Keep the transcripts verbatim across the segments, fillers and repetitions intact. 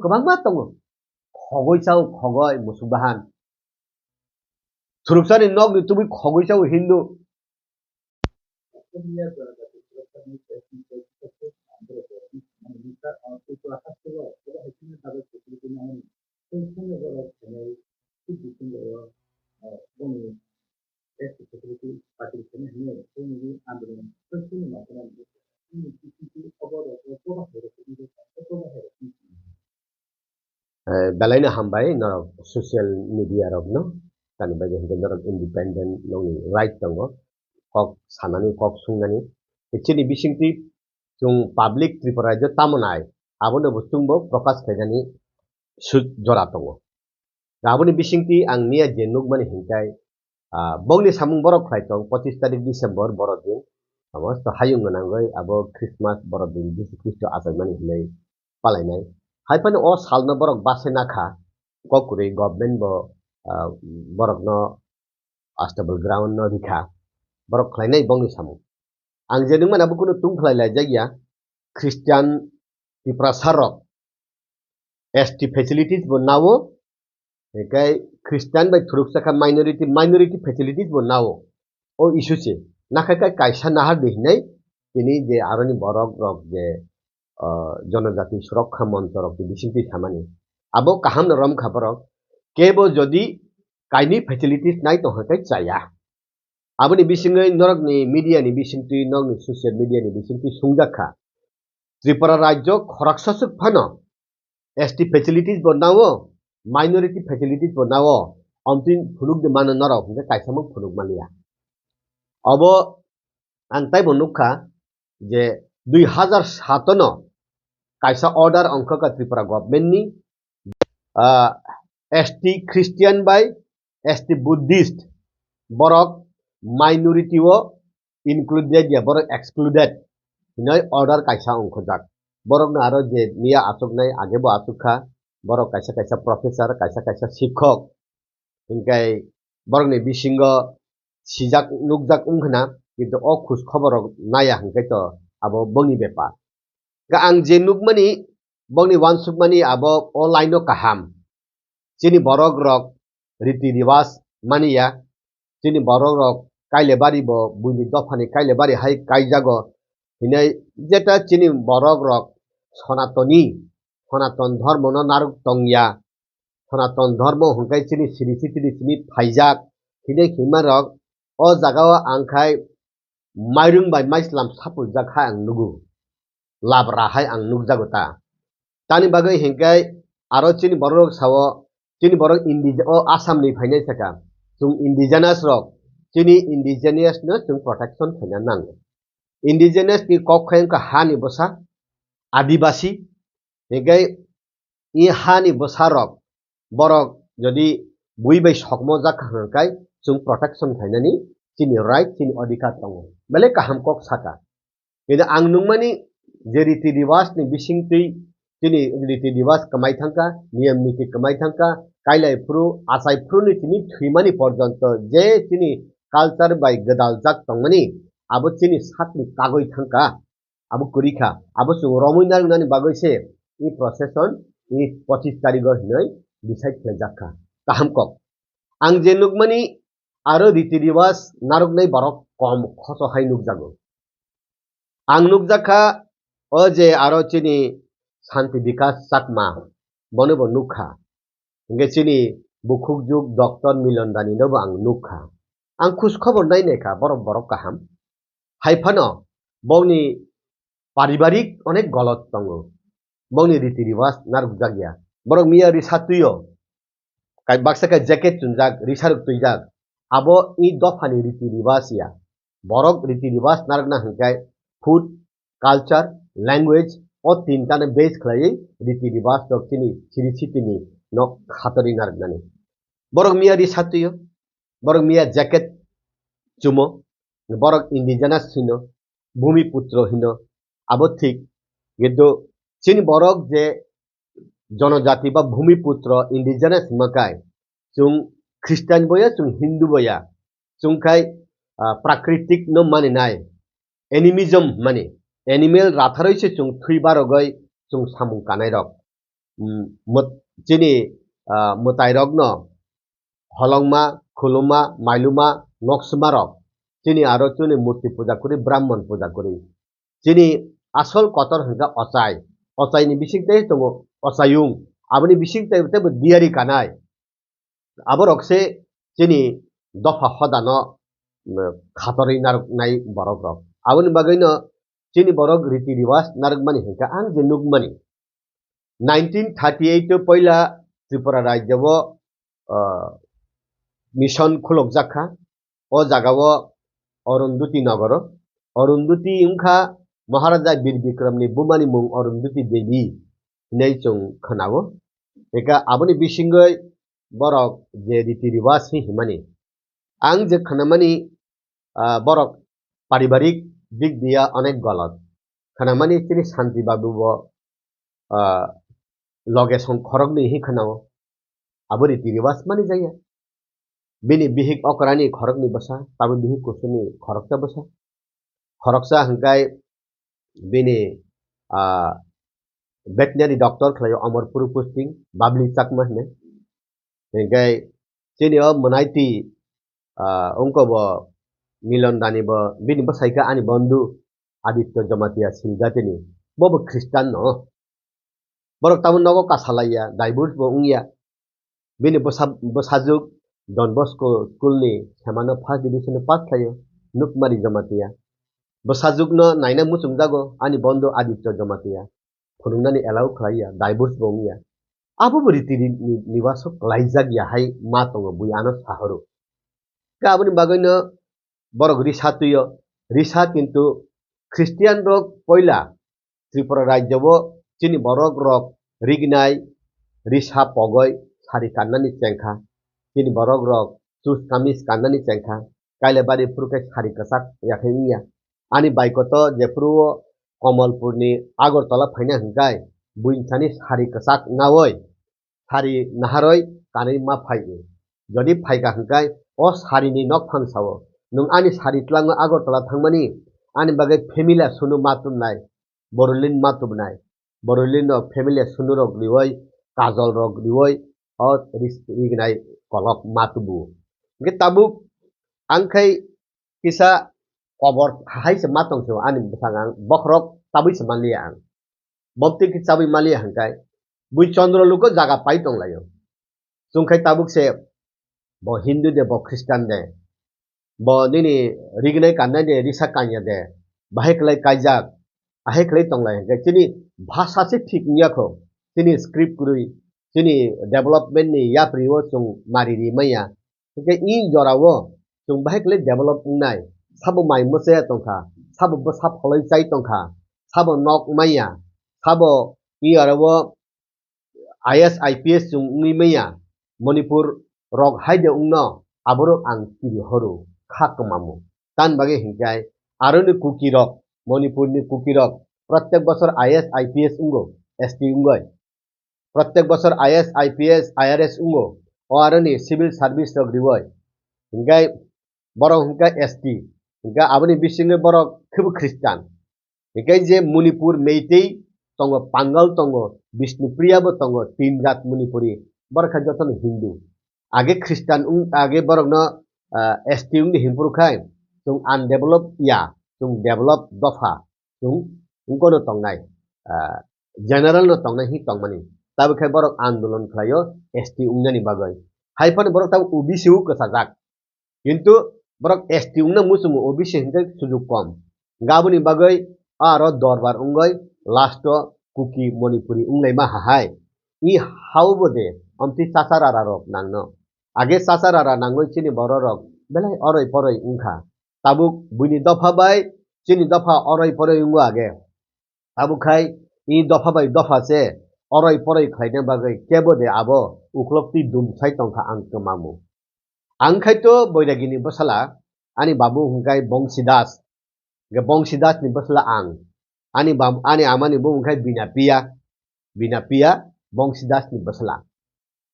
kwbangma tongo. Khogoi chao, khogoi, musuk bahan. Suruksani nokni tubui khogoi chao Hindu. Eh, belaino hambai norok social media rokno, tani bagwi hwnkhe norok independent nokni right tongo kok sanani, kok sungnani. Chini bisingtwi chwng public Tripura rajyo tamo nai, abono bo chwngbo prokash khainani su-, jora tongo. Aboni bisingtwi ang miya je nukmani hinkhe, ah, bongni samung borok khlai tong, pochis tarik December borok din, amo to hayung gwnangwi abo Christmas borok din Jisu Khristo achaimani hinwi palainai. Haiphano o salno borok base nakha, kok kwrwi government bo, ah, borokno unstable ground no rikha, borok khlainai bongni samung. Ang je nukmani abo kunu tungphlai laijakya, Christian Tiprasa rok S T facilities bo nao, hinkhe Christian bai thuruksa kha minority, minority facilities bo nao. O issue se. Nakha khe kaisa nahar di hinai, tini je aroni borok rok je, ah, Jonojati Surokha Moncho rok ni bisingtwi samani. Abo kaham no rom kha borok. Kebo jodi kainwi facilities nai tongkha khe chaya. Aboni bisingwi norokni media ni bisingtwi, norokni social media ni bisingtwi sungjak kha. Tripura rajyo khoroksa swk phano S T facilities bo nao, minority facilities bo nao, omtwi phunuk de mano norok, hinkhe kaisa mo phunuk maliya. Obo ang taibo nukha je dui hazar sato no kaisa order ongkha ka Tripura government ni, ah, S T Christian bai S T Buddhist borok minority o included ya, borok excluded hinoi order kaisa ongkhojak. Borokno aro je miya achuknai, agebo achukha, borok kaisa kaisa professor, kaisa kaisa sikhok, hinkhe borokni bisingo sijak nukjak wngkhna, kintu o khoj khobor rok naiya hinkhe to abo bongni bepar. Ga ang je nukmani, bongni uansukmani abo o line o kaham. Chini borok rok riti riwas maniya, chini borok rok Kailebari bo buini dophani Kailebari hai kaijago hinai, jeta chini borok rok Sonatoni, Sonaton dhormo no narwk tongya, Sonaton dhormo hwnkhe chini siri sitiri sini phaijak hinai hima rok o jaga o ang khai mairung bai maislam sapuljak hai ang nugo, labra hai ang nukjago ta. Tani bagwi hinkhe aro chini borok rok sao, chini borok indi-, o Assam ni phainai saka, chwng indigenous rok, chini indigenous no chwng protection khaina nango. Indigenous ni kok khai wngkha ha ni bwsa, Adibasi, hinkhe i ha ni bwsa rok, borok jodi bui bai sokmo jak kha hwnkhe chwng protection khainani chini right, chini odhikar tongo. Belai kaham kok saka. Kintu ang nukmani je riti riwas ni bisingtwi chini riti riwas kwmai thangkha, niyam niti kwmai thangkha, kailai phuru, achai phuru ni tini thwimani porjonto je chini culture bai gwdaljak tongmani, abo chini sakni kagwi thangkha. Abo kwrwi kha. Abo chwng romwi narwknani bagwi se i procession i pochis tarigo hinwi decide khlaijak kha. Kaham kok. Ang je nukmani aro riti riwas narwknai borok kom khoso hai nukjago. Ang nukjak kha o je aro chini Santi Bikas Chakma, bono bo nukha. Hingke chini bukhuk juk Doctor Milon Rani no bo ang nukha. Ang khus khobor nai nai kha, borok, borok kaham. Hai phano bongni paribarik onek golot tongo. Bongni riti riwas narwkjak ya. Borok miya ri satwi o. Kai baksa kai jacket chunjak, ri sarwk twijak. Abo i dophani riti riwas ya. Borok riti riwas narwkna hingkai food, culture, language, o tinta no base khlaiwi riti riwas rok chini siri sitini no khatorwi narwknani. Borok miya ri satwi o, borok miya jacket chumo, borok indigenous hino, bhumi putro hino, abo thik. Kintu chini borok je jonojati ba bhumi putro indigenous hwnma kai, chwng Christian bo ya, chwng Hindu bo ya, chwng khai, ah, prakritik no mani nai, animism mani, animal ratharoi se chwng thwi barogoi chwng samung kanai rok. mm, mwt-, chini, ah, mwtairokno holongma, khuluma, mailuma, noksuma rok. Chini aro chini murti puja kuri, Brahman puja kuri. Chini asol kotor hwnkha ochai. Ochaini bising tei tongo ochayung. Aboni bising tei teibo diyari kanai. Aborok se chini dopha hodano, mm, khatorwi narwknai borok rok. Aboni bagwino chini borok riti riwaj narwkmani hwnkha ang je nukmani. Nineteen thirty eight o poila Tripura rajyo o, ah, mission khulokjak kha. O jaga o Arundhati nogoro. Arundhati wngkha Maharaja Bir Bikramni bumani mung Arundhati Devi hinwi chwng khwnao. Eka aboni bisingwi borok je riti riwaj hi himani. Ang je khwnamani, ah, borok paribarik dik diya onek golot. Khwnamani chini Santi Babu bo, ah, loge song khoroknwi hi khwnao. Abo riti riwaj mani jaya. Bini bihik okrani khoroknwi bwsa, tamo bihik kusuni khoroksa bwsa. Khoroksa hwnkhe bini, ah, veterinary doctor khlaio Amarpur posting, Babli Chakma hwnwi. Hwnkhe chini o mwnaiti, ah, wngkha bo Milon Dani bo, bini bwsai khe ani bondhu Aditya Jamatia Silgatini. Bo bo Christian no. Borok tamo nogo kasalaiya, divorce bo wngya. Bini bwsa-, bwsajwk Don Bosco school ni semano first division ni pass khlaio, Nukmari Jamatia. Bwsajwkno naina muchungjago ani bondhu Aditya Jamatia. Phunuknani allow khlaiya, divorce bo wngya. Abo bo riti ri-, ni-, niwaso klaijak ya hai ma tongo bui ano sahoro. Khe aboni bagwino borok risa twiyo, risa kintu Christian rok poila Tripura rajyo o chini borok rok rignai risa pogoi sari kannani chengkha, chini borok rok chus kamis kannani chengkha, kailabari phuru khe sari kwchak ya khe wngya. Ani baikoto jephuru o Komolpurni Agartala phaina hwnkhe buinsani sari kwchak naoi sari naharoi kanwi ma phai-o. Jodi phaikha hwnkhe o sarini nokphang sao, "Nwng ani sari tlango Agartala thangmani, ani bagwi family sunu ma tubnai, Borolin ma tubnai." Borolino family sunu rok rioi, kajol rok rioi, o ris-, rignai kolok ma tubu. Hwnkhe tabuk ang khai kisa kobor hai se ma tong se ani bwsang ang bokhorok tabui se manliya ang. Bopti khe chabwi maliya hwnkhe bui Chondro luko jaga pai tonglaio. Chwngkhai tabuk se bo Hindu de, bo Christian de, bo nini rignai kannai de, risa kanya de, bahai khlai kaijak, ahai khlai tonglai hwnkhe chini bhasha se thik wngya kho, chini script kwrwi, chini development ni yapri o chwng mari ri manya. Hwnkhe i jorao chwng bahai khlai develop wngnai, sabo mai mwchaya tongkha, sabo bwsa pholoi chai tongkha, sabo nok manya, sabo i aro o I A S, I P S chwng wngwi manya, Manipur rok haide wngno, aborok ang tiri horo kha kwmamu. Tan bagwi hwnkhe aroni Kuki rok, Manipurni Kuki rok, prottek bosor I A S, I P S wngo, S T wngoi. Prottek bosor I A S, I P S, I R S wngo, o aroni civil service rok rioi. Hwnkhe borok hwnkhe S T, hwnkhe aboni bisingo borok khe bo Christian. Hwnkhe je Manipur Meitei tongo, Pangal tongo, Bishnupriya bo tongo, tin jat Manipuri, borok khe jotono Hindu. Age Christian wng, age borokno, ah, S T wngdi himphuru khai, chwng undeveloped ya, chwng developed dopha, chwng wngkono tongnai, ah, general no tongnai hi tongmani. Tabuk khai borok andolon khlaio S T wngnani bagwi. Hai phano borok tabuk O B C o kwchajak. Kintu borok S T wngna muchungo, O B C hinkhe sujuk kom. Hwnkhe aboni bagwi aro dorbar wngwi last o Kuki Manipuri wnglaima hahai. I hao bo de omtwi chacha rara rok nangno. Age chacha rara nangwi chini borok rok belai oroi poroi wngkha. Tabuk buini dopha bai chini dopha oroi poroi wngo age. Tabuk khai i dopha bai dopha se oroi poroi khlaina bagwi kebo de abo uklok twi dum sai tongkha ang kwmamu. Ang khai to Boiragini bwsala, ani babu hwnkhe Bongsi Das, hwnkhe Bongsi Das ni bwsala ang. Ani bab-, ani amani bumung khai Binapiya, Binapiya Bongsi Das ni bwsala.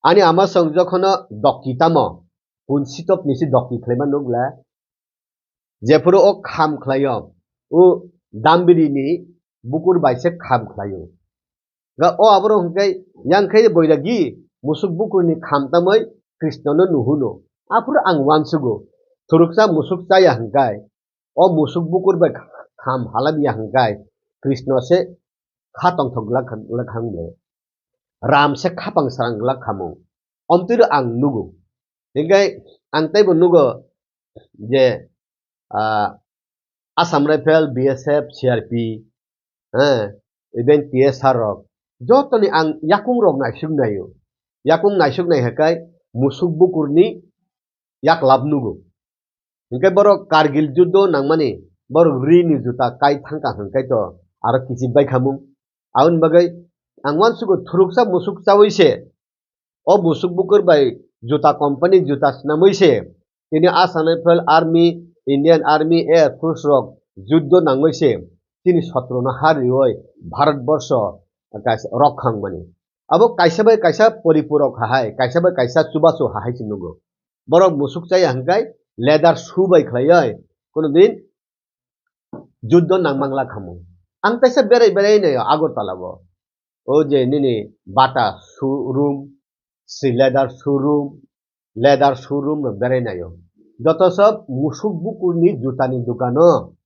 Ani ama song jokhono dokki tamo, kun sitop ni si dokki khlaima nukla. Jephuru o kham khlaio, o dambiri ni bukur bai se kham khlaio. Ga o aborok hwnkhe, yang khe boiragi musuk bukurni kham tamwi Krishnono nuhuno. Aphuru ang uansugo, thuruksa musuk chaya hwnkhe, o musuk bukur bai kham halabya hwnkhe, Krishno se kha tongthok glak, glak hang le. Ram se khapang srang glak khamung. Omtwiro ang nugo. Hingke ang teibo nugo je, ah, Assam Rifle, B S F, C R P, eh, even T S R rok, jotoni ang yakung rok naisuk naio. Yakung naisuk nai hakai musuk bukurni yak lab nugo. Hingke borok Kargil juddo nangmani, borok rini juta kai thangka hwnkhe to aro kichik bai khamung. Aboni bagwi ang uansugo thuruksa musuk chawi se, o musuk bukur bai juta company juta swnamwi se, tini Assam Rifle Army, Indian Army, Air Force rok juddo nangwi se, tini sotro no har riwi Bharat borsho kaisa rok khang mani. Abo kaisa bai kaisa poripurok hahai, kaisa bai kaisa chubachu hahai se nugo. Borok musuk chaya hwnkhe leather shoe bai khlaiwi kuno din juddo nangmangla khamu. Ang kaisa berai berai naio Agartala o. O je nini Bata showroom, si leather showroom, leather showroom no berai naio. Joto sob musuk bukurni jutani dukano.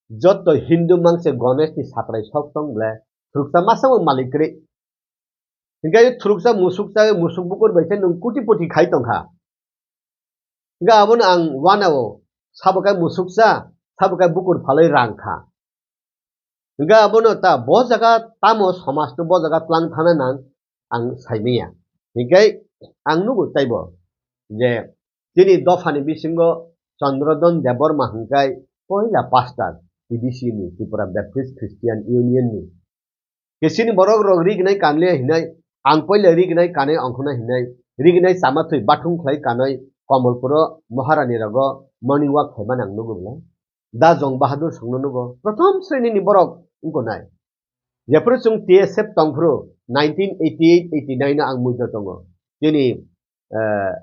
Jotto Hindu mangse Ganesh ni satrai sok tong ble, thuruksa masa bo malik kwrwi. Hingke thuruksa musuk cha, musuk bukur bai khe nwng kuti poti khai tong kha. Hingke abono ang uanao, sabo kai musuk cha, sabo kai bukur phalwi rang kha. Hingke abono ta bo jaga tamo somaj no bo jaga tlang thana nang ang saimanya. Hingke ang nugo taibo je chini dophani bisingo Chandradon Debbarma hingkai poila pastor T B C ni, Tripura Baptist Christian Union ni. Ke chini borok rok rignai kanle hinai, ang poila rignai kanai ongkhornai hinai, rignai chama thwi bathung khlai kanai Komolpuro Maharani rogo morning walk khaimani ang nugo bwle. Da Jong Bahadur songno nugo. Prothom sreni ni borok wngkha nai. Jephuru chwng T S F tongphuru nineteen eighty eight eighty nine no ang muido tongo. Chini, eh,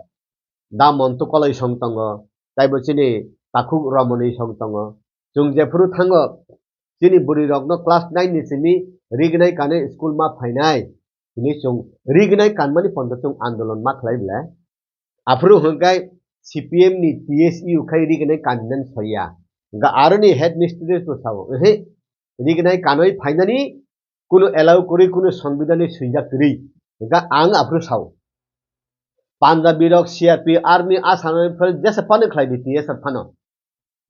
Da Montu Koloi song tongo. Taibo chini Takhuk Romoni song tongo. Chwng jephuru thango, chini bwrwi rokno class nine ni simi rignai kanai school ma phainai. Hini chwng rignai kanmani pondo chwng andolon ma khlai bwle. Aphuru hwnkhe C P M ni T S U khai rignai kanmani soya. Hwnkhe aroni headmistress bo sao, "Ehe, rignai kanwi phainani kuno allow kwrwi, kuno songbidani swijak kwrwi." Hwnkhe ang aphuru sao. Punjabi rok, C R P, army, Assam Rifle jesa phano khlai di, T S F phano.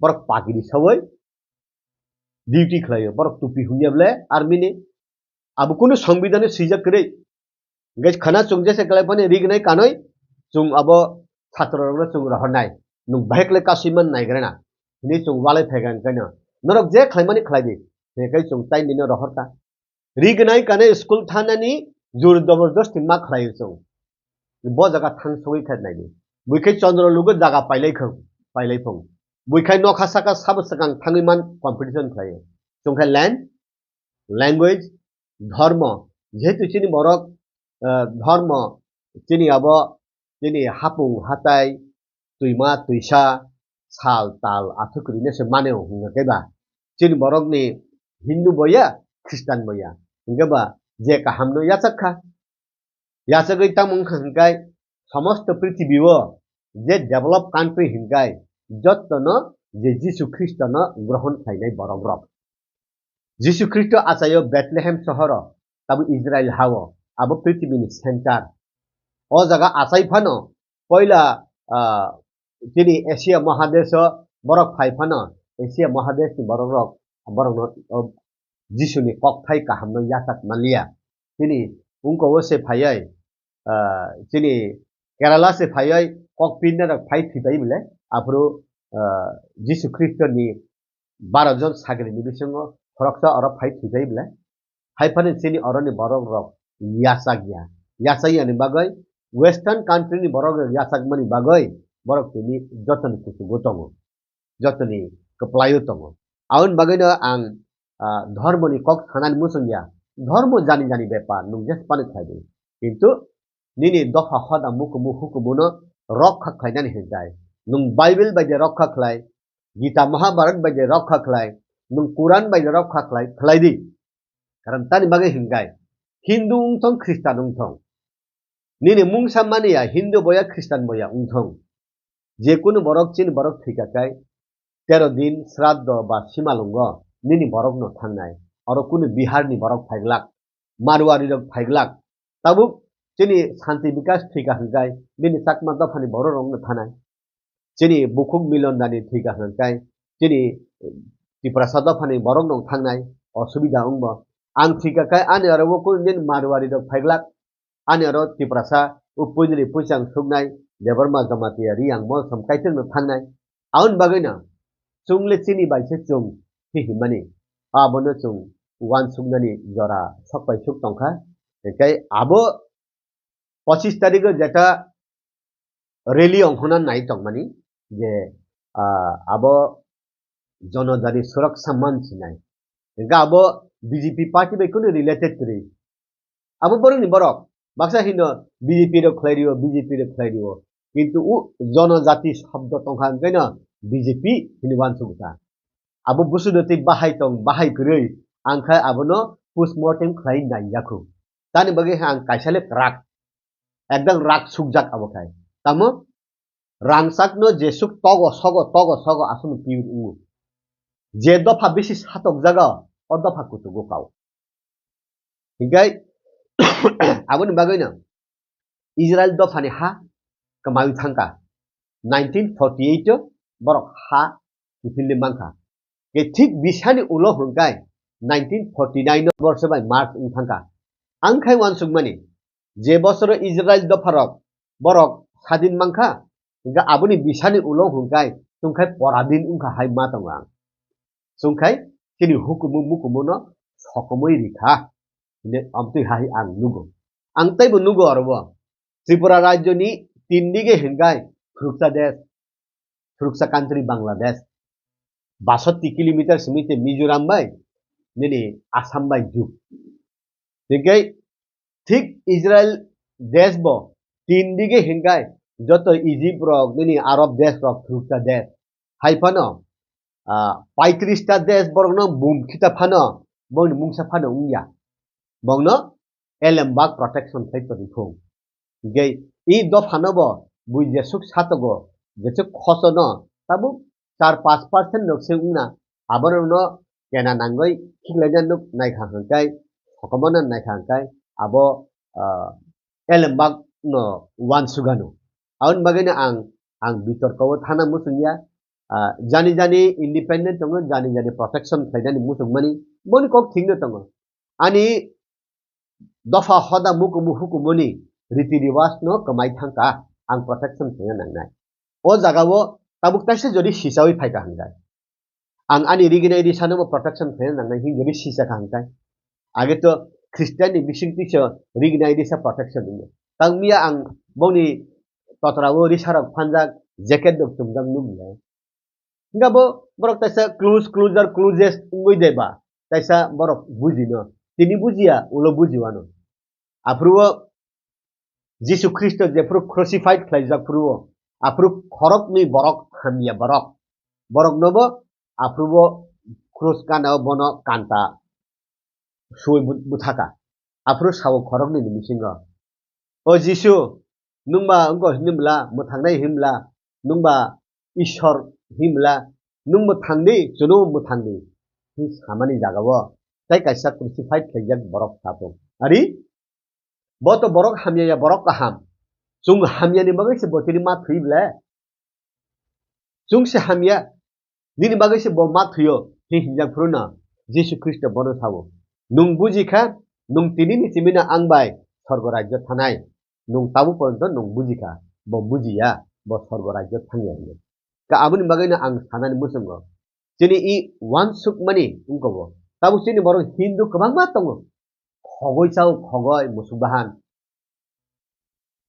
Borok pagiri sawi duty khlaio, borok tupi humya bwle army ni. Abo kunu songbidani swijak kwrwi. Hingke khana chwng jesa kwlai phano rignai kanwi chwng abo chhatro rokno chwng rohornai. Nwng bahai kwlai kasui man naigrana. Hwnwi chwng walai phaikha hwnkhe no. Norok je khlaimani khlai di. Hingke chwng tai nino rohorkha. Rignai kanwi school thanani jur jabardasti ma khlaio chwng. Bo jaga thang sogwi kha naidi. Buikhe chondro lugo jaga pailai khong, pailai phung. Buikhe nokha saka sabo swkang thangwi man competition khlaio. Chwngkhe land, language, dhormo. Jehetu chini borok, eh, dhormo, chini abo, chini hapung hatai, twima twisa, sal tal athuk rine se mane hwnga khe ba. Chini borokni Hindu boya, Khristan boya. Hingke ba je kaham no yachak kha. Yachagwi tamo wngkha hwnkhe, somosto prithibi o je develop country hwnkhe, jottono je Jisu Khristono grohon khlainai borok rok. Jisu Khristo achaio Bethlehem sohoro, tabo Israel hao, abo prithibini center. O jaga achai phano, poila, ah, chini Asia Mahadesh o borok phai phano, Asia Mahadesh ni borok rok, borok no, o, Jisu ni kokthai kaham no yachak manliya. Chini ungko o se phaioi, ah, chini Kerala se phaioi kok pinna rok phai thwi pai bole, aphuru, ah, Jisu Khristo ni baro jon sagri ni bisingo khoroksa oro phai thwi pai bole. Hai phano chini oroni borok rok yachak ya. Yachak yani bagwi western country ni borok rok yachak mani bagwi borok tini jotoni kuchugo tongo. Jotoni kwplaio tongo. Aboni bagwino ang, ah, dhormoni kok sanani muchung ya. Dhormo jani jani bepar, nwng jes pani khlai di. Kintu nini dopha hoda mukumu hukumuno rokha khlainani hinjai. Nwng Bible bai de rokha khlai, Gita Mahabharat bai de rokha khlai, nwng Quran bai de rokha khlai, khlai di. Karon tani bagwi hinjai. Hindu wngthong, Khristan wngthong. Nini mungsa mani ya Hindu boya Khristan boya wngthong. Je kunu borok chini borok thwika kai tero din sraddho ba simalwngo nini borokno thangnai. Oro kunu Biharni borok phaiglak, Marwari rok phaiglak. Tabuk chini Shanti Bikash thwika hwnkhe bini Chakma dophani borok rokno thanai. Chini bukhuk Milon Dani thwika hwnkhe chini Tiprasa dophani borok rok thangnai osubida wngbo. Ang thwika khe ani oro o kunu din Marwari rok phaiglak. Ani oro Tiprasa o puinri puichang suknai Debbarma Jamatia Riyang Molsom Kaitorno thangnai. Aboni bagwino chwng le chini bai se chwng hi himani. Abono chwng uansuknani jora sok bai suk tongkha. Hinkhe abo pochis tarikh o jeta rally ongkhorna nai tongmani je, ah, abo Jonojati Suraksha Manch hinai. Hinkhe abo B J P party bai kunu related kwrwi. Abo borokni borok. Baksa hino B J P rok khlai rio, B J P rok khlai rio. Kintu u Jonojati shobdo tongkha hwnkhe no B J P hini uansukha. Abo busudo tei bahai tong, bahai kwrwi. Ang khe abono postmortem khlai nai yakhu. Tani bagwi ang kaisa le kwrak. Ekdam rak sukjak abo khai. Tamo rangchakno jesuk togo sogo, togo sogo aswkno piyur wngo. Je dopha bisi satokjago, o dopha kuchugo kao. Hinkhe aboni bagwino Israel dophani ha kwmawi thangkha. Nineteen forty-eight o borok ha kiphilwi mankha. Ke thik bisani ulo hwnkhai nineteen forty-nine o borsa bai March wng thangkha. Ang khai uansukmani, je bosoro Israel dopharok borok sadin mankha, hingkhe aboni bisani ulo hwnkhai chwngkhai poradin wngkha hai ma tongo ang. Chwngkhai chini hukumu mukumuno sokomwi rikha, hwnwi amtwi hai ang nugo. Ang teibo nugo orobo. Tripura rajyoni tin dige hwnkhai khuruksa desh, khuruksa country Bangladesh. Basotti kilometer simi te Mizoram bai, nini Assam bai juk. Hinkhe thik Israel desh bo tin dige hingkai joto Egypt rok, nini Arab desh rok, khuruksa desh. Hai phano, ah, paitris ta desh borokno bum khita phano, bongni mungsa phano wngya. Bongno elembak protection khlai tongwi phung. Hinkhe i dophano bo bui jesuk satogo, jesuk khosono tabuk char panch percent nok se wngna, abono no kena nangoi khiklaina nuk naikha hwnkhe, sokomona naikha hwnkhe, abo, ah, elembak no uansugano. Aboni bagwino ang, ang bitorko o thana muchungya, ah, jani jani independent tongo, jani jani protection khlainani muchungmani, boni kok thikno tongo. Ani dopha hoda mukumu hukumuni riti riwaj no kwmai thangkha, ang protection khaina nangnai. O jaga o tabuk taisa jodi sichawi phaikha hwnkhe, ang ani riginai risano bo protection khaina nangnai hin jodi sichakha hwnkhe. Age to Christian ni bising twiso riginai risa protection wngya. Tangmiya ang bongni totra o risarok phanjak, jacket rok chumjak nukya. Hingke bo borok taisa close, closer, closest wngwi de ba, taisa borok bujino. Tini bujiya, ulo bujiwano. Aphuru o Jisu Khristo jephuru crucified khlaijak phuru o, aphuru khoroknwi borok hamya borok. Borok nobo aphuru o krus gana o bono kanta suwi bu-, buthaka. Aphuru sao khoroknwi ni bisingo, "O Jisu, nwng ba wngkha himla, mwthangnai himla, nwng ba Ishwar himla, nwng mwthangdi, chwngno mwthangdi," hwnwi samani jagao tei kaisa crucified khlaijak borok satung. Ari, bo to borok hamya ya, borok kaham. Chwng hamyani bagwi se bo tini ma thwi ble. Chwng se hamya, nini bagwi se bo ma thwiyo, hi hinjak phuru no Jisu Khristo bono sao, "Nwng buji kha, nwng tini ni simi no ang bai sorgo rajyo thanai. Nwng tabuk porjonto nwng buji kha, bo bujiya, bo sorgo rajyo thangya," hinwi. Ka aboni bagwi no ang sanani muchungo, chini i uansukmani wngkha bo. Tabuk chini borok Hindu kwbangma tongo, khogwi chao, khogwi musuk bahan.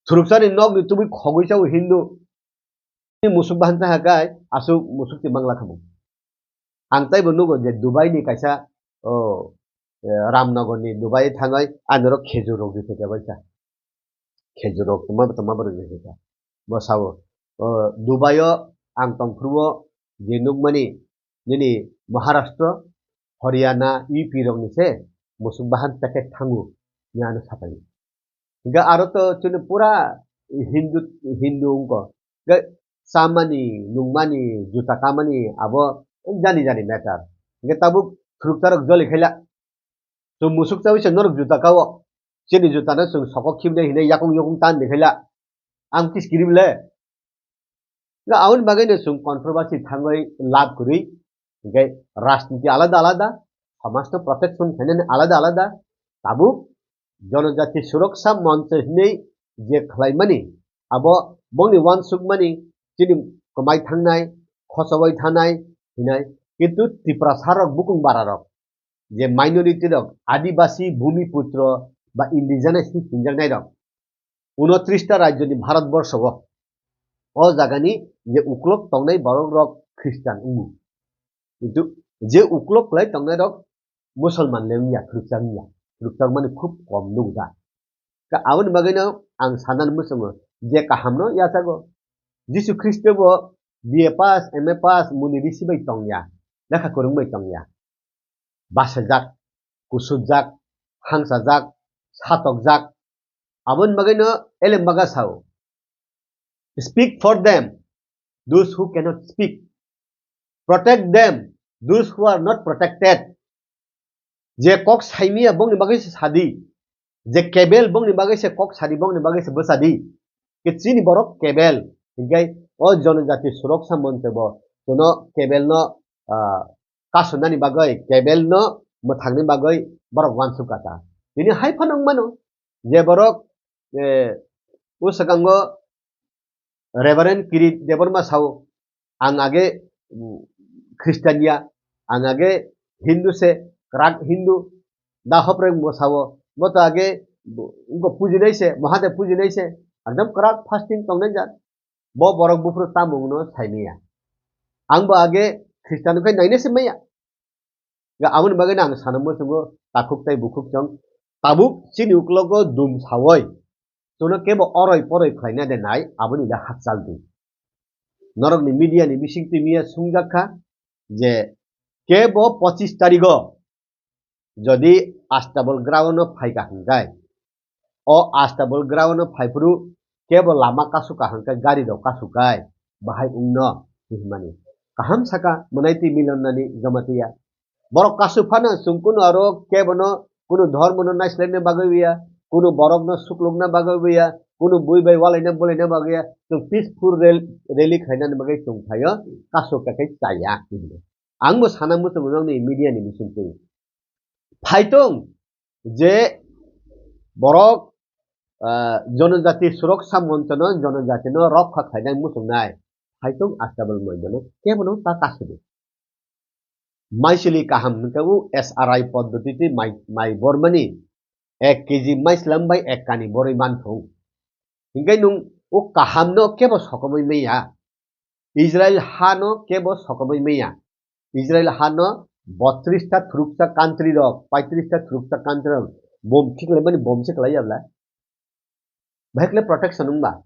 Suruksani nokni tubui khogwi chao Hindu. Musuk bahan cha hakai, aswk musuk se mangla khamu. Ang taibo nugo je Dubai ni kaisa, o, eh, Ramnagar ni Dubai thangwi ani oro khejur rok rithai kha bai kha. Khejur rok tongma tongma borok rithai kha. Bo sao, o, Dubai o ang tongphuru o je nukmani nini Maharashtra, Haryana, U P rokni se musuk bahan packet thango. hinwi ano sapai. Hingke aro to chini pura Hindu, Hindu wngkha. Hingke chamani, nungmani, juta kamani abo jani jani matter. Hingke tabuk khuruksa rok joli khaila. Chwng musuk chawi se norok juta kao. Chini juta no chwng soko khibnai hinwi yakung yakung tan de khaila. Ang kis kirim le. Ga aun bagai no chwng controversy thangwi lab kwrwi. Hingke rajniti alada alada, samaj no protection khainani alada alada. Tabuk Jonojati Suroksha Moncho hinwi je khlaimani, abo bongni uansukmani chini kwmai thangnai, khosowai thanai hinai, kintu Tiprasa rok bukung bara rok, je minority rok, Adibasi, Bhumiputro ba indigenous hinwi singjaknai rok, unotris ta rajyoni Bharat borsho o, o jagani je uklok tongnai borok rok Christian wngo. Kintu je uklok kwlai tongnai rok Musulman le wngya, khuruksa wngya. Khuruksa mani khub kom nukjak. Ka aboni bagwino ang sanani muchungo je kahamno yachago. Jisu Khristo bo B A pass, M A pass, muni risi bai tongya, lekha kwrwng bai tongya. Bachajak, kusupjak, hangsajak, satokjak. Aboni bagwino elem baga sao, "Speak for them, those who cannot speak. Protect them, those who are not protected." Je kok saimiya bongni bagwi se sadi, je kebel bongni bagwi se kok sadi, bongni bagwi se bwsadi. Ke chini borok kebel, hinkhe o Jonojati Suroksha Moncho bo chwngno kebelno, ah, kasunani bagwi, kebelno mwthangni bagwi borok uansuk kha ta. Tini hai phano wng mano, je borok, eh, o swkango Reverend Kirit Debbarma sao, "Ang age, mm, Christian ya, ang age Hindu se, kwrak Hindu, da hopre mo sao, mo to age, mm, wngkha pujinai se, Mahadev pujinai se, ekdom kwrak fasting tongnai jat." Bo borok buphuru tamo wngno saimaya. Ang bo age Christian khe naina se maya. Ga aboni bagwi ang sana muchungo takhuk tai bukhuk chwng tabuk chini uklogo dum sawoi. Chwngno kebo oroi poroi khlaina de nai aboni le hakchal di. Norokni media ni bising twi miya sungjak kha je kebo pochis tarigo jodi Astabol ground o phaika hingkai, o Astabol ground o phaiphuru kebo lama kasuka hingkai, gari rok kasukai, bahai wngno hinmani. Kaham saka Mwnai twi Milon Nani Jamatia. Borok kasuk phano chwng kunu aro kebono kunu dhormono naislaina bagwi ya, kunu borokno suklukna bagwi ya, kunu bui bai walaina bulaina bagwi ya, chwng peaceful rel-, rally khlainani bagwi chwng phaio, kasuk kakhai chaya. Ang bo sana muchungo nokni media ni bisingtwi. Phaitong je borok, ah, Jonojati Suroksha Monchono, Jonojatino rokha khlainai muchungnai. Phaitong Astabol Moidono kebono ta kasidi. Maisili kaham hwnkhe o S R I poddotiti mai, mai bormani ek K G maislam bai ek kani borwi manthung. Hinkhe nwng o kahamno kebo sokomwi manya. Israel hano kebo sokomwi manya. Israel hano botris ta thuruksa country rok, paitris ta thuruksa country rok bom khiklaimani bom se kwlaiya bla. Bahai khlai protection wngba.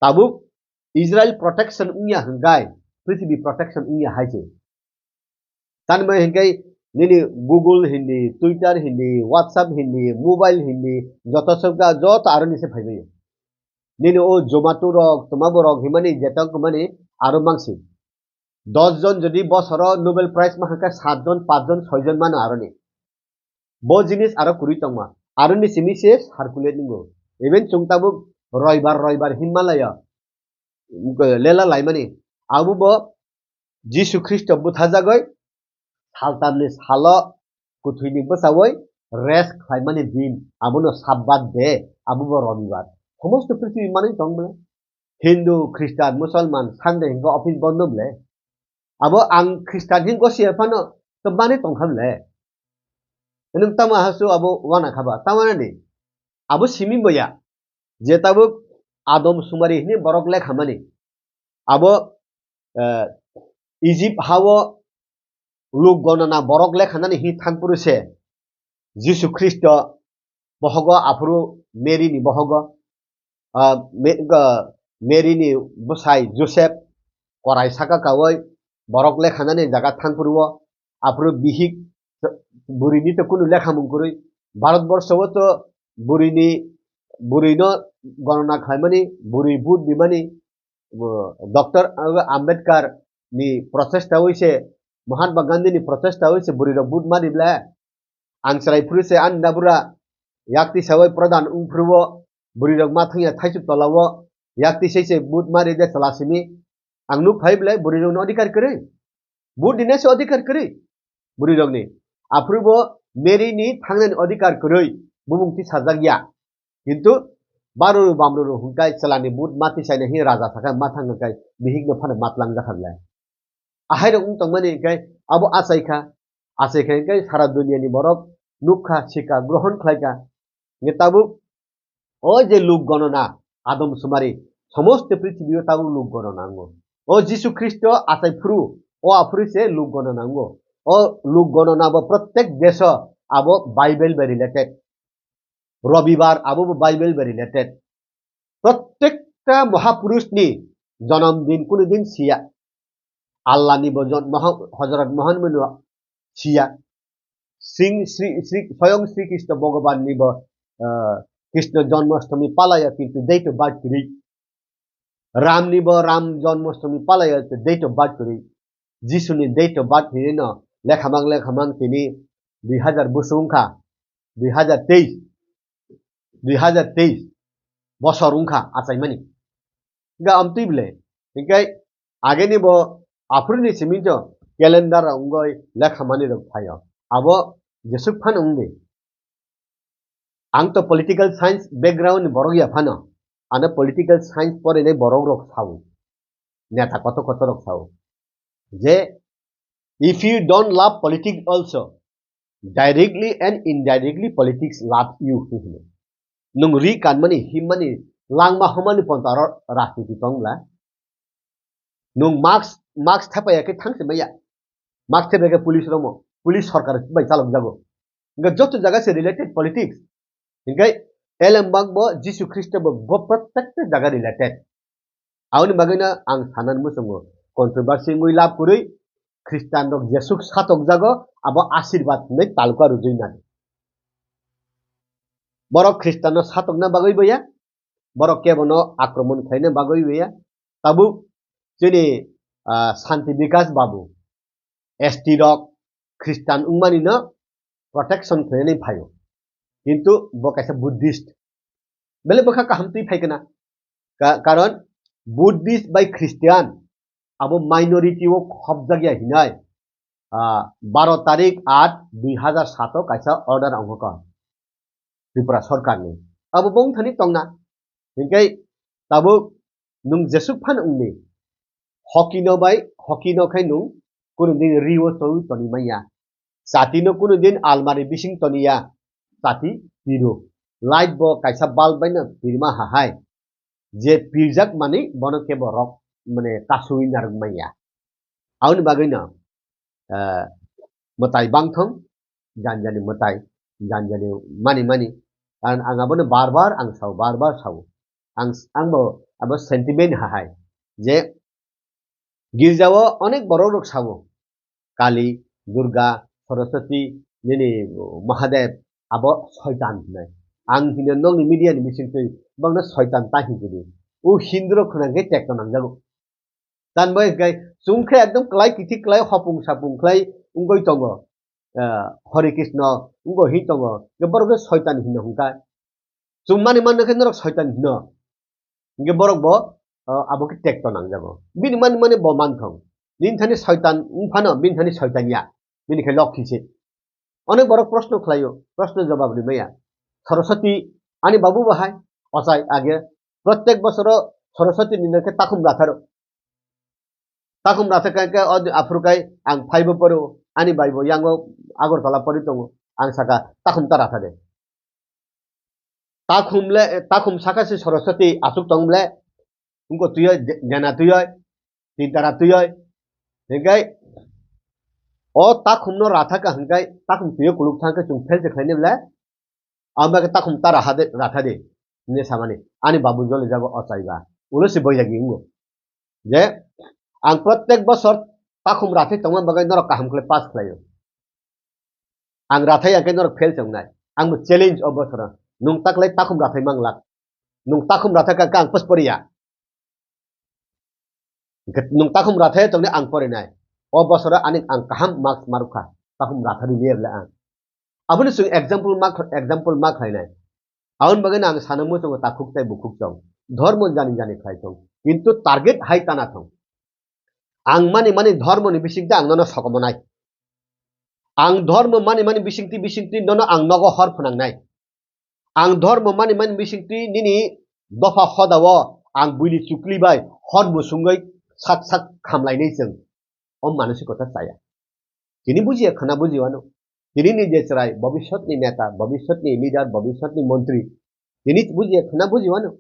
Tabuk Israel protection wngya hwnkhe prithibi protection wngya hai se. Tani bai hwnkhe nini Google hindi, Twitter hindi, WhatsApp hindi, mobile hindi, joto sokha joto aroni se phaibaio. Nini o Zomato rok, twma borok himani jetok himani aro mangsi. Dos jon jodi bosoro Nobel Prize ma hwnkhe sat jon, pach jon, soi jon mano aroni. Bo jinis aro kwrwi tongma. Aroni simi se circulate wngo. Even chwng tabuk roibar, roibar hinma laya. Lela laimani. Abo bo Jisu Khristo buthajagoi saltamni salo kwthwini bwchaui rest khlaimani din. Abono Sabbath de, abo bo Robibar. Somosto prithibi manwi tong bwle. Hindu, Khristan, Musalman, Sunday hinkhe office bondo bwle. Abo ang Khristan hin gosi phano to manwi tongkha bwle. Nwng tamo hasu abo wana khaba, tamanani. Abo simi boya. Je tabuk Adam sumari hini borok lekhamani. Abo, eh, Egypt hao luk gonana borok lekhanani hi thangpuru se. Jisu Khristo bohogo aphuru Mary ni bohogo, ah, Me-, ga-, Mary ni bwsai Joseph korai saka kaui borok lekhanani jaga thangpuru o aphuru bihik bwrwini to kunu lekhamung kwrwi. Bharat borsho o to bwrwini, bwrwino gorona khlaimani, bwrwi vote nimani, bo, Doctor Ambedkar ni prochesta wi se, Mahatma Gandhi ni prochesta wi se bwrwi rok vote mani ble. Ang chwrai phuru se ani nabura yakti sawai pradhan wng phuru o bwrwi rok ma thangya thaisuk tola o yakti sai se vote mari de chwla simi. Ang nuk phai ble bwrwi rok no adhikar kwrwi. Vote ni se adhikar kwrwi. Bwrwi rok ni. Aphuru bo Mary ni thangnani adhikar kwrwi. Bumung ti sajak ya. Kintu baruru bamruru hwnkhe chwlani vote ma tisaina hi raja sakha ma thang kai bihik no phano matlang jakha le. Ahai rok wng tongmani hwnkhe abo achaikha, achaikha hwnkhe sara duniani borok nukha, sikha, grohon khlaikha. Hwnkhe tabuk o je luk gonona, adom sumari, somosto prithibio tabuk luk gonona wngo. O Jisu Khristo achai phuru, o aphuru se luk gonona wngo. O luk gonona bo prottek deso abo Bible bai related. Robibar abo bo Bible bai related. Prottekta mahapurush ni jonom din kunu din siya. Allah ni bo jon-, Moha-, Hojrot Mohammed no siya. Sing, Sri, Sri, Soyong Sri Krishna Bhagavan ni bo, ah, Krishna Janmashtami palaya kintu date of birth kwrwi. Ram ni bo Ram Janmashtami palaya date of birth kwrwi. Jisu ni date of birth hinwi no lekhamang lekhamang tini dui hazar bosong wngkha, dui hazar teis, dui hazar teis bosor wngkha achaimani. Hingkhe amtwi bwle, hingkhe ageni bo aphuru ni simi to calendar rok wngwi lekhamani rok phaio. Abo jeswk phano wngdi. Ang to political science background ni borok ya phano, ano political science porinai borok rok sao, neta kotor kotor rok sao, je if you don't love politics also, directly and indirectly politics love you, hinwi hino. Nwng ri kanmani, himmani, langma humani pontaro rajniti tong bla. Nwng mask, mask thepaya khe thangsi maya. Mask thepaya khe police romo, police sorkar bai chalok jago. Hingkhe joto jaga se related politics. Hingkhe elembak bo Jisu Khristo bo, bo prottekta jaga related. Aboni bagwino ang sanani muchungo controversy wngwi lab kwrwi Khristian rok jesuk satok jago abo asirwad hinwi taluka rwjwi nai. Borok Khristian no satokna bagwi boya, borok kebono akromon khlaina bagwi boya. Tabuk chini, ah, Santi Bikas Babu, S T rok Khristian wngmani no protection khlainani phaio. Kintu bo kaisa Buddhist. Bele bwkha kaham twi phai kana. Ka-, karon Buddhist bai Christian abo minority o khopjak ya hinai. Ah, baro tarik aat dui hazar saat o kaisa order ongkha Tripura sorkar ni. Abo bongthani tongna. Hingkai tabuk nwng jesuk phan wngni. Hoki no bai, hoki no khai nwng kunu din ri o tong toni manya. Chati no kunu din almari bising toniya. Chati piro. Light bo kaisa bulb bai no pirma hahai. Je pirjak mani bono kebo rok mane kasui narwk manya. Aboni bagwi no, eh, mwtai bangthong, janjani mwtai, janjani mani mani. Karon ang abono bar bar ang sao, bar bar sao. Ang, ang bo abo sentiment hahai je girjao onek borok rok sao, Kali, Durga, Saraswati, nini Mahadev, abo soitan hinai. Ang hino nokni media ni bising twi bangno soitan ta hinjini. O Hindu rok khwnang khe tekto nangjago. Tan bai kai chwng khe ekdom klai kithi klai hopung sapung klai wngwi tongo. Ah, Hare Krishna wngwi hi tongo. Khe borok khe soitan hino hwnkha. Chwng mani manna khe norok soitan hino. Hingke borok bo, ah, abo khe tekto nangjago. Bini mani mani bo manthong. Bini thani soitan wngphano, bini thani soitan ya. Bini khe lokhi se. Onek borok proshno khlaio, proshno jawab rimaya. Saraswati, ani babu bahai, ochai age. Prottek bosoro Saraswati ni nokhe takhum ratharo. Takhum ratha kai kai o aphuru kai ang phaibo poro, ani bai bo yango Agartala pori tongo. Ang saka, "Takhum ta ratha de." Takhum le, takhum saka se Saraswati asuk tong ble, wngko twi oi, de-, dena twi oi, tintara twi oi. Hingkai o takhum no ratha ka hingkai takhum twi o kuluk thang khe chwng fail se khlaini ble. Ang ba khe takhum ta raha de, ratha de, hwnwi samani. Ani babu joli jago ochai ba. Ulo se boyagi wngo. Je, ang prottek bosor takhum rathai tongma bagwi norok kaham khlai pass khlaio. Ang rathai ya khe norok fail se wngnai. Ang bo challenge o bosoro. Nwng taklai takhum rathai manglak. Nwng takhum rathai ka, ka ang post poriya. Hwnkhe nwng takhum rathai tongni ang porinai. O bosoro ani ang kaham marks marukha. Takhum rathai ni le ang. Aboni chwng example ma, example ma khlainai. Aboni bagwi ang sana muchungo takhuk tei bukhuk tong. Dhormo jani jani khlai tong. Kintu target hai tana thong. Ang mani mani dhormo ni bisingtwi ang nono sokomonai. Ang dhormo mani mani bisingtwi bisingtwi nono ang nogo hor phwnangnai. Ang dhormo mani mani bisingtwi nini dopha hodao ang buini chukli bai hor musungwi sak sak khamlainai chwng. O manusikota chaya. Tini bujiya khana bujiwano. Tini ni je chwrai bobishyotni neta, bobishyotni leader, bobishyotni montri. Tini bujiya khana bujiwano.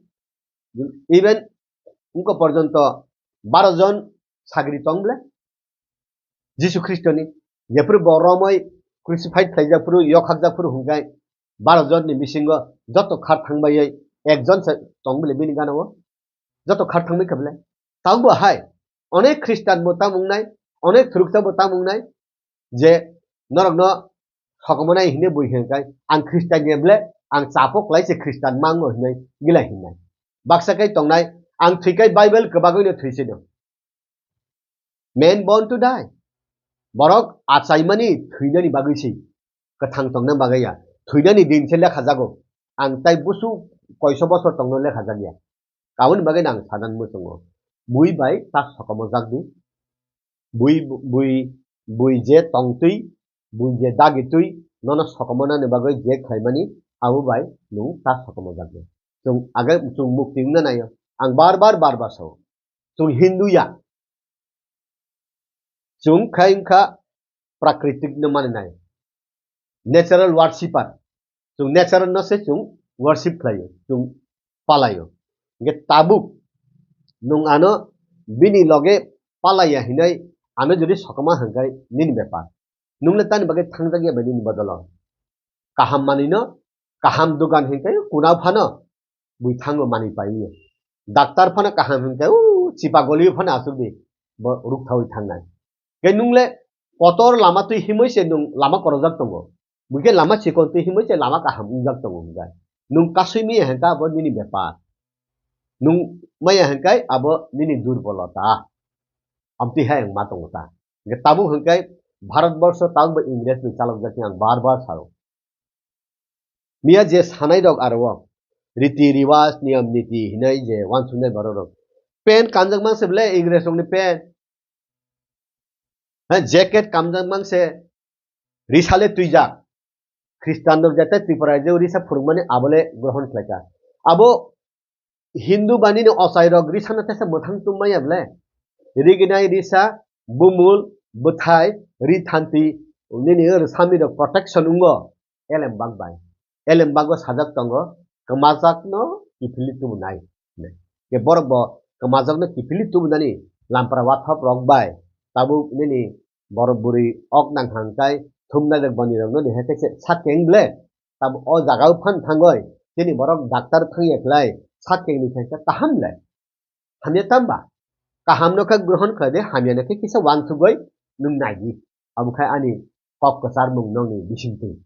Even wngkha porjonto baro jon sagri tong ble. Jisu Khristoni jephuru bo romwi crucified khlaijak phuru, yokhakjak phuru hwnkhe baro jonni bisingo joto khar thangbai ekjon se tong bile bini gana o. Joto khar thangbai kha bile. Tamo bo hai onek Khristan bo tamo wngnai, onek thuruksa bo tamo wngnai je norokno sokomonai hine bui hwnkai ang Khristan ni ble ang chapo klai se Khristan mango hinai gila hinai. Baksa kai tongnai ang thwikai Bible kwbagwi no thwisi do. Men born to die. Borok achaimani thwinani bagwi se, kwthang tongna bagwi ya. Thwinani din se lekha jago. Ang tai busu koiso bosor tongno lekha jak ya. Aboni bagwi ang sadan muchungo. Bui bai ta sokomo jak di. Bui, bui, bui je tongtwi, bui je dagitwi, nono sokomonani bagwi je khlaimani, abo bai nwng ta sokomo jak di. Chwng age chwng mukti wngna naio. Ang bar bar, bar bar sao. Chwng Hindu ya. Chwng khai wngkha prakritik no mani nai. Natural worshipper. Chwng natural no se chwng worship khlaio, chwng palaio. Hingke tabuk nwng ano bini loge palaiya hinai ano jodi sokoma hwnkhe nini bepar. Nwng le tani bagwi thangjak ya bai nini bodolo. Kaham manwi no, kaham dogan hingke kuna phano bui thango manwi paiye. Daktar phano kaham hingke u chipa goli phano asuk di bo ruk thawi thangnai. Ke nung le kotor lama twi himoi se nung lama korojak tongo. Bui ke lama chikon twi himoi se lama kaham wngjak tongo hingke. Nung kasui maya hingke abo nini bepar. Nung maya hingke abo nini durbolota. Amtwi hai ang ma tongo ta. Hingke tabuk hingke Bharat borsho tabuk bo Ingres ni chalok jak ang bar bar sao. Miya je sanai rok aro o riti riwaj niyam niti hinai je wansuknai borok rok. Pen kanjak mang se bele Ingres rok ni pen. Ha, jacket kamjak mang se risa le twijak. Khristan rok jate Tripura je risa phurukmani abo le grohon khlaika. Abo Hindu ba nini ochai rok risa no tesa mwthang tum maya ble. Riginai risa, bumul, bwthai, ri thanti, nini rwsami rok protection wngo. Elembak bai. Elembak o sajak tongo, kwmajak no kiphilwi tubunai. Ke borok bo kwmajak no kiphilwi tubunani lampra wathap rok bai. Tabuk nini borok bwrwi ok nang hangkai thumnai rok boni rok no ni hai khe sakeng ble. Tabuk o jaga o phan thangoi chini borok doctor thangya khlai sakeng ni khe kaham le. Hamya tamba? Kaham no khe grohon khlai de, hamya no khe kisa wansugoi nwng nai di. Abo khai ani kok kwchar mung nokni bisingtwi.